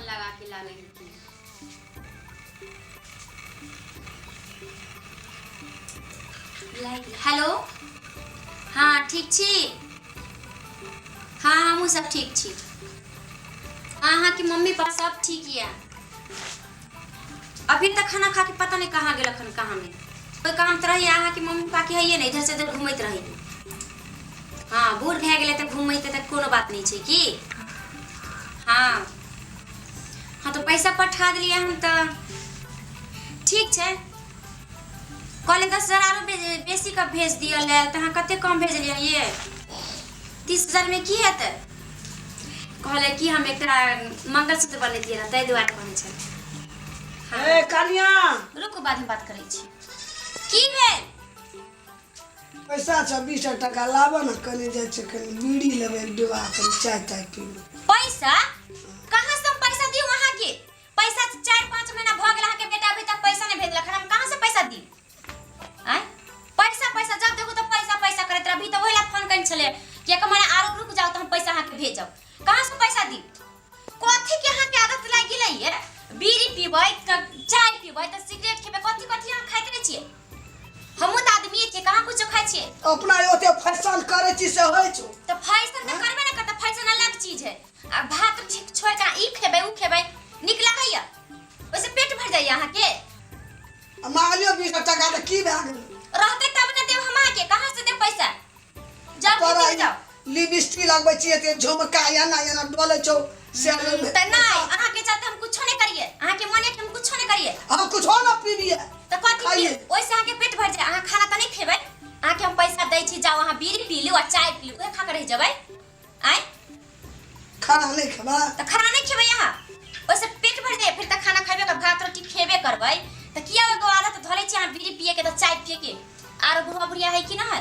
लगा के लागे है की। लागि गेल। हेलो, हँ ठीक छी? हँ, हमहूँ सब ठीक छी। अहाँके मम्मी पापा सब ठीक यऽ? अभी तक खाना खा के पता नहीं कहाँ गेलक हन, कहाँ में कोई काम तऽ रहैए अहाँके मम्मी पापा के? हइए ने, इधर से उधर घूमैत रहैए। हँ, बूढ़ भए गेलै तऽ घूमैत तऽ कोनो बात नहि छै की। हँ हँ, तऽ पैसा पठा देलियै हम तऽ ठीक छै। कहलियै 10,000 आरो बेसी कऽ भेज दिअ लए, तऽ अहाँ कतेक कम भेजलियै ये? 30,000मे की हेतै? कहलै कि हम एकटा मंगलसूत्र बनेतियै रहए, ताहि दुआरे कहने छलै। हँ। ए कनिया। रुकू, बादमे बात करै छी। की भेल? पैसा छौ 20 टका, लाबऽ ने कनि, जाइ छै कनि बीड़ी लेबै एक डिब्बा, कनि चाय ताय पीबै। पैसा कहाँ से हम पैसा दियौ अहाँके? पैसा 4-5 महीना भऽ गेल, अहाँके बेटा अभी तक पैसा नहि भेजलक हन, हम कहाँ से पैसा दी? आँय, पैसा पैसा, जब देखू तऽ पैसा पैसा करैत रह। अभी तऽ ओहि ला फोन कयने छलै कि एक महीना आरो रुक जाउ तऽ हम पैसा अहाँके भेजब। कहाँ से पैसा दी? कथी के अहाँके आदत लागि गेलै ये? बीड़ी पीबै तऽ चाय पीबै तऽ सिगरेट खेबै, कथी कथी अहाँ खाइत रहै छियै? हमहूँ तऽ आदमीए छियै, कहाँ कुछो खाइ छियै? अपना ओते फैशन करै छी से होइ छौ? तऽ फैशन तऽ करबे ने करतै, फैशन अलग चीज है। आ भात ठीक छोड़ि कऽ ई खेबै ओ खेबै, नीक लागैया? ओहिसँ पेट भरि जाइया अहाँके? आ मांगलियौ 20 टका तऽ की भए गेलै? रहतै तब ने देब हम अहाँके। कहाँ से देब पैसा? जाउ। तोरा खेती जाउ। लिपस्टिक लगबै छी, एते झुमका एना एना डोलै छौ से? तऽ नहि, अहाँके चलते हम कुछो नहि करियै। अहाँके मन है कि हम कुछो नहि करियै? हम कुछो न पीबियै। तऽ कथी? खाइए। ओहिसँ अहाँके पेट भरि जाय? अहाँ खाना तऽ नहि खेबै। अहाँके हम पैसा दै छी, जाउ अहाँ बीड़ी पी लू आ चाय पी लू, उहे खा कऽ रहि जेबै। आँय? खाना नहि खेबै? तऽ खाना नहि खेबै अहाँ, ओहिसँ पेट भरि जाय? फिर तऽ खाना खेबे कर, भात रोटी खेबे करबै। तऽ किया एगो आदत धऽ लै छी अहाँ बीड़ी पिए के तऽ चाय पिए के? आरो बुढ़वा बुढ़िया है कि ना है?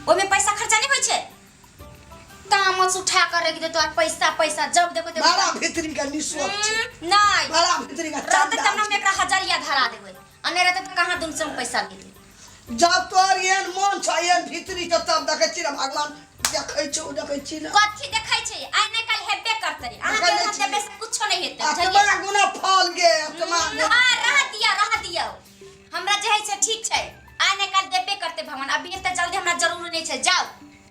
ओहिमे पैसा खर्चा नहि होइ छै? तामस उठा कर रख देतो आ पैसा पैसा जब देखो देखो। बड़ा भीतरी का निस्वत छै। नहीं। बड़ा भीतरी का रहते तब चंदा ना हम छै। एकरा हजरिया धरा देबै, आ नहि रहते तऽ कहाँ दुन से हम पैसा देबै? जब तोहर एहन मोन छौ, एहन भीतरी छौ, तब देखै छी ने भगवान देखै छौ, देखै छी ने। कथी देखै छै? आइ नहि काल्हि हेबे करतै। अहाँके देखै नहि हम छी। देबै से कुछो नहि हेतै, बुझलियै? आत्मा गुना फल गे आत्मा। हाँ, रह दिया, रह दियौ। हमरा जे है से ठीक छै। आइ नहि काल्हि देबे करतै भगवान। अभी एते जल्दी हमरा जरूरी नहि छै, जाउ।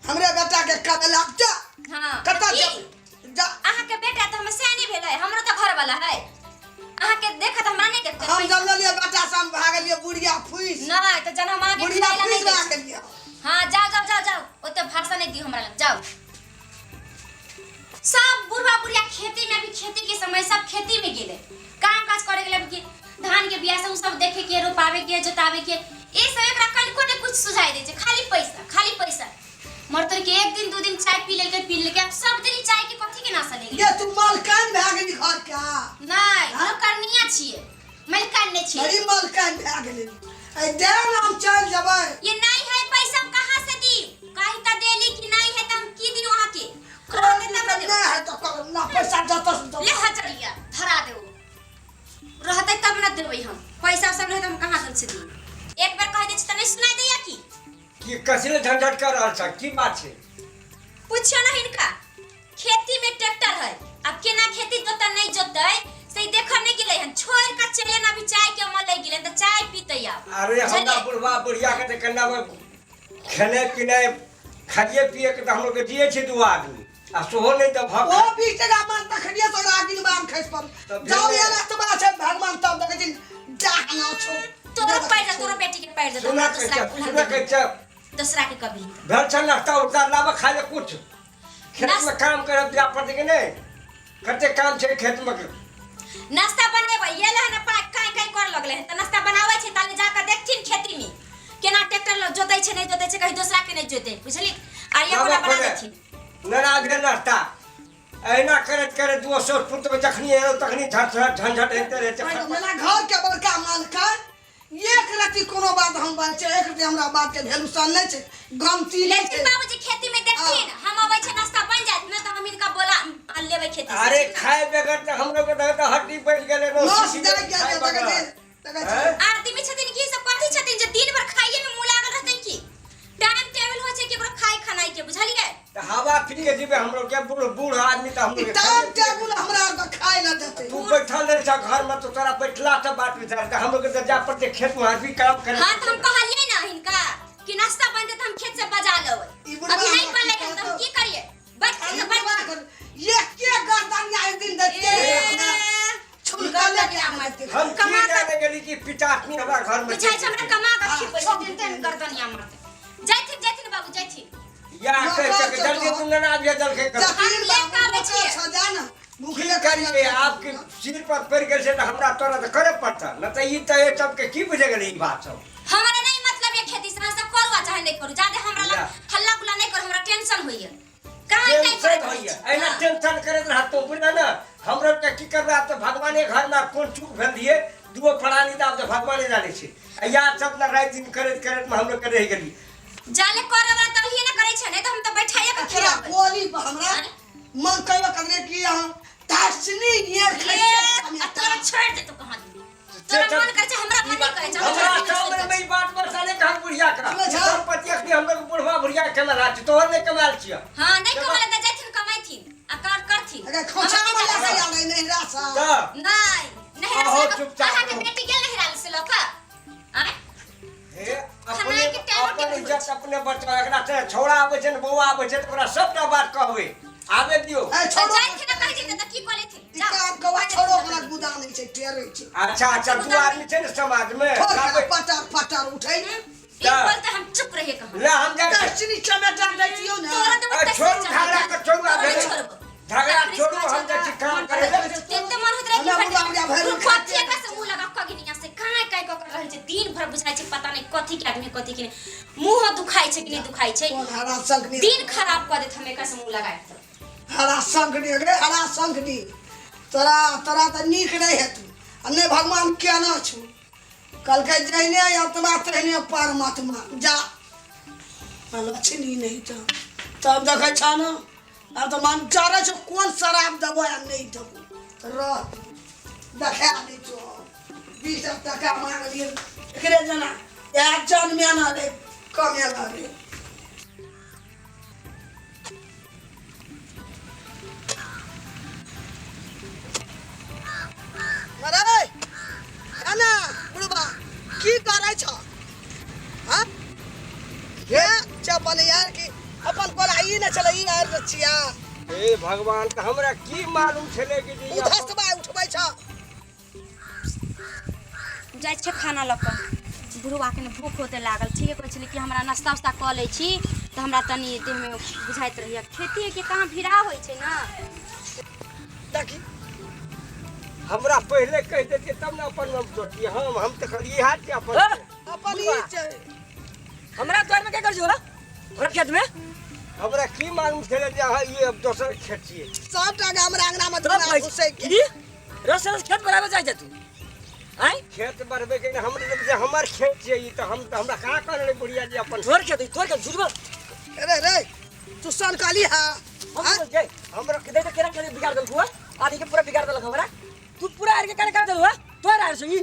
हमरे बेटा के कबेला जा। हाँ। कतऽ? की? जा जा। अहाँके बेटा तऽ हमर से नहि भेलै, हमरो तऽ घरवाला है। अहाँके देखत, हमरा नहि देखतै? हम जनलियै बेटा से हम भागलियै बुढ़िया फुइस। नहि तऽ जन हम अहाँके बुढ़िया खाइ ला फुइस नहि दै भए छी। गेलियै। हाँ, जाओ जाओ जाओ जाओ, ओते भाषा नहीं दियो हमरा लग, जाओ। सब बुढ़वा बुढ़िया खेती में, अभी खेती के समय, सब खेती में गेले, काम काज करे गेले। अभी धान के बिया सब उ सब देखे के, रोपावे के, जोतावे के, ये सब एकरा कनिको ने कुछ सुझाई दे छै, खाली पैसा, खाली पैसा। मरतर के एक दिन दू दिन चाय पी लेलके पी लेलके, अब सब दिन चाय के कथी के नाशा ले गेलै? ये तू मालकान भए गेली घर के? नहीं, नौकरनिया छियै, मलकान नहीं छियै। बड़ी मालकान भए गेली। ऐ दे ना, हम चलि जेबै। ये नहीं है पैसा, हम कहाँ से दी? कही तो देली कि नहीं है, तो हम की दी वहाँ के? रहते तब ना देब। नहि है तऽ कर ना, पैसा जतऽ से ले हजरिया धरा देबो। रहते तब ना देबै हम पैसा सब, नहीं तो हम कहाँ से दी? एक बार कह दै छी तऽ नहीं सुनाई दैया की? की कथी लए झंझट कर रहल छ? की बात छै? पूछियो ना हिनका। खेती में ट्रैक्टर है, अब केना खेती जोतै नहीं जोतै से ई देखऽ नहीं गेलै हन। छोड़ के चले ना, अभी चाय के मन लागि गेलै तऽ चाय पीतै आब। अरे हमरा बुझलियै? बुढ़वा बुढ़िया के तऽ केना खेनाइ पिनाइ, खाइए पिए के तऽ हमलोग के जिए छै दू आदमी, आ सेहो नहि तऽ भऽ ओ 20 टका मान तखनिए से ओकरा अगिन बाम खसि पड़ल। तब जब भेलै। एहन आत्मा छै भगवान, तब देखै छी डाह ना छौ। तोरो पैर दे, तोरो बेटी के पैर दे। सुना दूसरा के के उल्हन सुना के देबही। छै। दूसरा के कभी। भेल छै नाश्ता उस्ता? लाबऽ खाइ लए कुछ। खेत में काम करब जाय पड़तै कि नहि? कते काम छै खेत में। नाश्ता बनेबै ये लह ने, पाइ काई काई कर लगले हन तऽ नाश्ता बनाबै छै। ताले जाके देखथिन खेती में केना ट्रैक्टर लग जोतै छै, नहीं जोतै छै, कहीं दूसरा के नहीं जोतै, बुझली? आ ये कोना बना देथिन। नाराज भेल नाश्ता। अहिना करैत करैत दू सौ फुट में जखनी एलहुँ तखनी झट झंझट होइते रहै छै। मेरा घर के बड़का मालकन एक रति कोनो बात हम बात छै, एक रति हमरा बात के वैल्यूशन नहि छै, गमती नहि लेकिन छै। बाबूजी खेती में देखथिन, हम अबै छै नाश्ता बन जायत, नहि तऽ हम हिनका बोला लेबै खेती से। अरे खाए बगैर तऽ हमरो के तऽ हड्डी बैठ गेलै। नस जाइ गेल, देखै छी, देखै छी। हैं? आदमी छथिन की सब कथी छथिन जे दिन भर खाइए में मुँह लागल रहतै? की टाइम टेबल होइ छै केकरो खाय खनाइ के, बुझलियै? तऽ हवा पी के जीबै हमरो के, बूढ़ बूढ़ आदमी तऽ हमरो ई के टाइम टेबुल हमरा आर के खाय छ घर में तो तोरा बैठला से बात विचार के हम लोग के जा पड़ते खेत में भी काम करे। हां तो हम कहलिए ना हिनका कि नाश्ता बन दे त हम खेत से बजा लेबै। ई बुढ़वा अभी नहीं हमरा बनलै की हन त हम कहतौ? की करिए? बैठ ई के बुढ़वा बैठ कर ये के गर्दन या एक दिन देते ए, छुलका लेके आबै। हम की कमा के- जाने गेली कि पिताश्री हमरा घर में बुझाइ छै हमरा कमा के हाँ, खिबै सब छै तेन गर्दनिया मारते। जाथिन जाथिन बाबू जाथिन। या कह के जल्दी तू ना आबिया जलखै कर। हम लेके आबै छियै। सजा ना की करिए आपके सिर पर पड़ गेल छै तऽ हमरा तोरा तऽ करे पड़ता न तऽ ई तऽ सबके की बुझे गेलै ई बात सब। हमरा नहीं मतलब ये खेती से, अहाँ सब करू आ चाहे नहीं करू, ज्यादा हमरा लग या। हल्ला गुल्ला नहीं करू, हमरा टेंशन होइए। कहाँ नहीं टेंशन करैत रहै होइए छी। एना हाँ। टेंशन करैत रहत तो बुझल ने हमरा के की करबै। आब तऽ भगवाने घर में कोन चूक भेल दिए दुओ प्राणी तऽ आब तऽ भगवाने जानै छै। आ यार सब ने राति दिन करैत करैत में हम लोग के रहि गेली। जाले करे वाला तऽ अहिए ने करै छै, नहीं तऽ हम तऽ बैठाइए के तोरा खिलाबै। बोली पर हमरा मन कहियो कदरे कि हम तासनी ये ए, आ तोरा छोड़ि देतौ कहाँ दिन। तोरा मन करै छै हमरा मन नहीं करै छै, हम हमरा छोड़ि देबै। सामने में ई बात बरसाने के हम बुढ़िया का सुनै छौ? संपत्ति अखनी हम लोग बुढ़वा बुढ़िया के कमाल छी तोहर नहीं कमाल छियै। हाँ नहीं कमाले तऽ जाथिन कमाइथिन आ कर करथिन। अगर खोचा हमरा वाला नहीं से जाय आलै नहीं रासा तऽ नहीं नहिरा अहो, से लऽ कऽ- चुपचाप अहाँके रहू। बेटी गेल नहिरा से लऽ कऽ आँय? हे अपने खेनाइ के टाइम अपन टेबुल इज्जत अपने बचाओ। एकरा से छौड़ा आबै छै ने बौआ आबै छै तऽ ओकरा सबटा बात कहबै आबे दियौ। ए तऽ छोड़ो जाथिन ने कहै जेतै तऽ की कऽ लेथिन? ई जाउ। काम कौआ छोड़ो ओकरा गुदा नहीं छै टेरै छै। अच्छा अच्छा दू आदमी छै ने समाज में छोड़ आबै। पटर पटर उठै ई बोलते हम चुप रहिए कहाँ। ले हम जाइ छी। तसनी चमेटा दै छियौ ने। तोरा तऽ आ, ओतऽ छोड़ू झगड़ा के छोड़ू आ तोरा भेलै। छोड़बो। झगड़ा छोड़ू हम जाइ छी काम करे लए। तेते मन होइत रहै कि हमरा बुढ़ा बुढ़िया भरि भरि कथी एकरा से मुँह लगा कऽ गिनिया से काँय काँय कऽ कऽ रहै छै दिन भर बुझाइ छै पता नहि कथी के आदमी कथी के नहि। मुँह दुखाइ छै कि नहि दुखाइ छै। कोन हरा शंखनी दिन खराब कऽ देत हम एकरा से मुँह लगाए तऽ। हरा शंखनी रे हरा शंखनी तोरा तोरा तऽ नीक नहि हेतौ आ नहि भगवान केना छौ। कहलकै जहिने आत्मा तहिने परमात्मा जा लक्ष्मी नहीं तऽ तब देखै छ ने आब तऽ मन डरै छौ कोन शराब देबो आ नहि देबो रह देखा दै छौ। 20 टका मांगलियै एकरे जेना इएह जन्मेना रे कमेना रे। अरे एना बुढ़बा की करै छ? हाँ हे चपल यार की अपन कोला ई ने छलै ई आर छिया। हे भगवान तऽ हमरा की मालूम छलै कि जे ई अपन- उधसबा उठबै छ। जाइ छै खाना लऽ कऽ बुढ़बाके ने भूख होते लागल। ठीके कहै छलै कि हमरा नाश्ता उस्ता कऽ लै छी तऽ हमरा तनी देहमे बुझाइत रहैए। खेती के कहाँ भिड़ा होइ छै ने। देखी हमरा पहिले कहि देतियै तब ने अपन हम सोचियै। हम तऽ कहलियै इएह छै अपन। अपन ई छै। हमरा द्वार में क्या कर छी होला हमरा खेत में? हमरा की मालूम छलै जे अहाँ ई अब दोसर खेत छियै। सबटा के हमरा अंगना में तब दुना कहै घुसै छी, के ई रस रस खेत बराबर जाइ छै तू आँय? खेत बढ़बै के नहि, हमरे जे हमर खेत छियै ई तऽ हम तऽ हमरा कहाँ कहने रहै बुढ़िया जी अपन तोहर खेत तोहर खेत झूठ बोल। रे रे तू सन कहली हा हम बोल के हमरा के देख केना केना बिगाड़ देलकू हा आदि के पूरा बिगाड़ देलक हमरा। तू पूरा आर के काट देलू हा तोहर आर छै ई।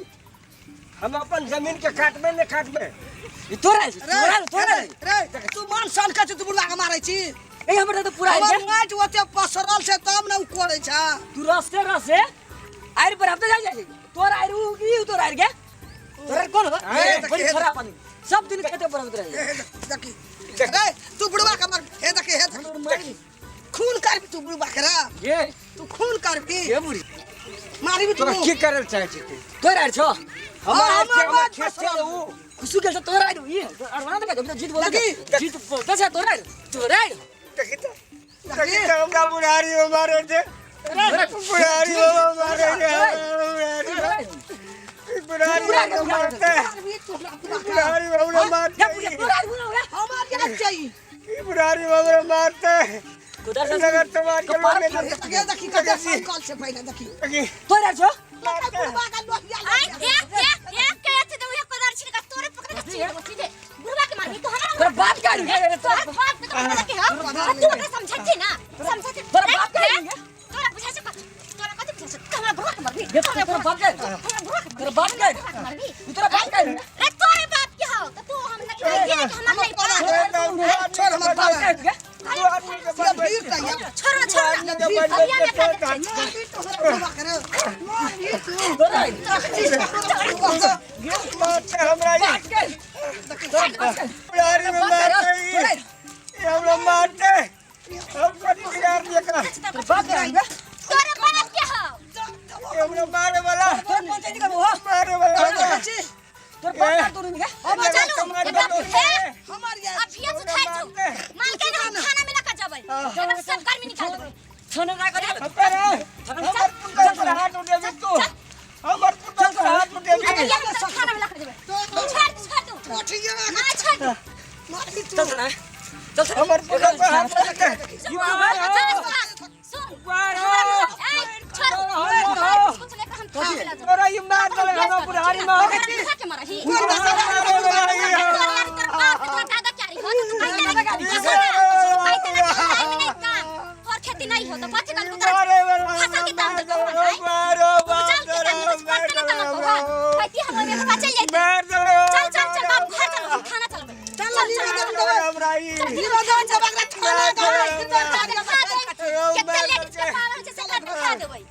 हम अपन जमीन के काटबै ने काटबै। ई तोहर आर छै रे तोहर आर तोहर आर रे तू मन सन के तू बुढ़वा के मारै छी। ए हमर तऽ पूरा आर हमर के माटि ओते पसरल छै तब ने उ करै छै। तू रस्ते रस्ते आर पर हम तऽ जाइ जाइ तोहर आर उ ई तोहर आर के तोहर कोन हो ए, बड़ी खराब आदमी सब दिन खेते पर रहे। हे देखी रे तू बुढ़वा के मार। हे देखी हे देखी खून करबी तू बुढ़वा के रे। ये तू खून करबी ये बुढ़ी मारबी तू। तोरा की करल चाहै छी तू? तोहर आर छौ हमर आर छै हमर हमर बात खेत छै पसरल। उ खुशू गेल छै तोहर आर ई अरवाना तऽ जीत बोल लगी। जीत बोलते छै तोहर आर तोहर आर। देखी तऽ देखी तऽ हमरा बुढ़ारी में मारै छै। बुढ़ारी में मारै छै बुढ़ारी बुढ़ारी में मारतै। मारबी तू हमरा बुढ़वा के। बुढ़ारी में हमरा मारतै। हमर याद छै ई बुढ़ारी में हमरा मारतै। लगत तुम्हार के लोग हे देखी देखी कते सन कल छै पहिले देखी। देखी तोहर आर छौ बुढ़वा के लोहिया आइ देख देख देख के अथी दे उहे कोदार छिलका तोरे पकड़ के चीर देबो सीधे। बुढ़वा के मारबी तो हमरा तोरा बाप के आर तोहर बाप के तो पकड़ के हा तू ओकरा समझती ना समझती। तोरा बाप के आर तोरा बुझाइ छै कथी तोरा कथी बुझाइ छै? तू हमरा बुढ़वा के मारबी ये तोरा बाप के हमरा बुढ़वा के तोरा बाप के मारबी तोरा बाप के रे तोरे बाप के हौ त तू हम न कहिए कि हमरा नहीं छोड़ पता। हमर बाप के दू आदमी के पूरा भीड़ तैयार छोड़ो छोड़ो के अभिया में खा बचबै मारबी तू हमरा बुढ़वा के रे मारबी तोरा आइर मारते हमरा ई। बात कर बुढ़ारी में मारते ई। ई हमरा मारते। हम कथी बिगाड़ दिए एकरा? बात कर आइर तोरे बाप के हौ ई हमरा मारे वाला। तोर पंचायती करबो हो मारे वाला हमरा। तोर बाप काट तोर के हमरा चलू, कमार एकरा बनो। हे। हमर ये अफिया सुधार जो माल के ना हम खाना में लगा जबै एकरा सब गर्मी निकाल देबै छने ना कर हमर हमर पुतहु पर हाथ उठेबी तू। हमर पुतहु पर हाथ उठेबी। अरे ये हम सब खाना में लगा देबै छोड़ छोड़ दू उठिए ना ना छोड़ दू मारी तू चल ना चल हमर पुतहु पर हाथ उठेबी। सुन मारो। ए छोड़ कुछ लेकर हम खाना में लगा तोरा ई मार देलक हमरा बुढ़ारी में। खा के मरही मारे वाला ई हमरा। खेती नहीं हो तो बच गल उतर मारे वाला फसल के दाम देखो मारो, भाई। मारो, चल के दाम कुछ पड़ते ना तमको हां खेती हम में बचल जाई मार देलक। चल चल चल बाप घर चल हम खाना चलबे चल निवेदन देबै हमरा ई। निवेदन देबै एकरा थाना गाँव कितना लेडीज के पावर छै से काट खा देबै।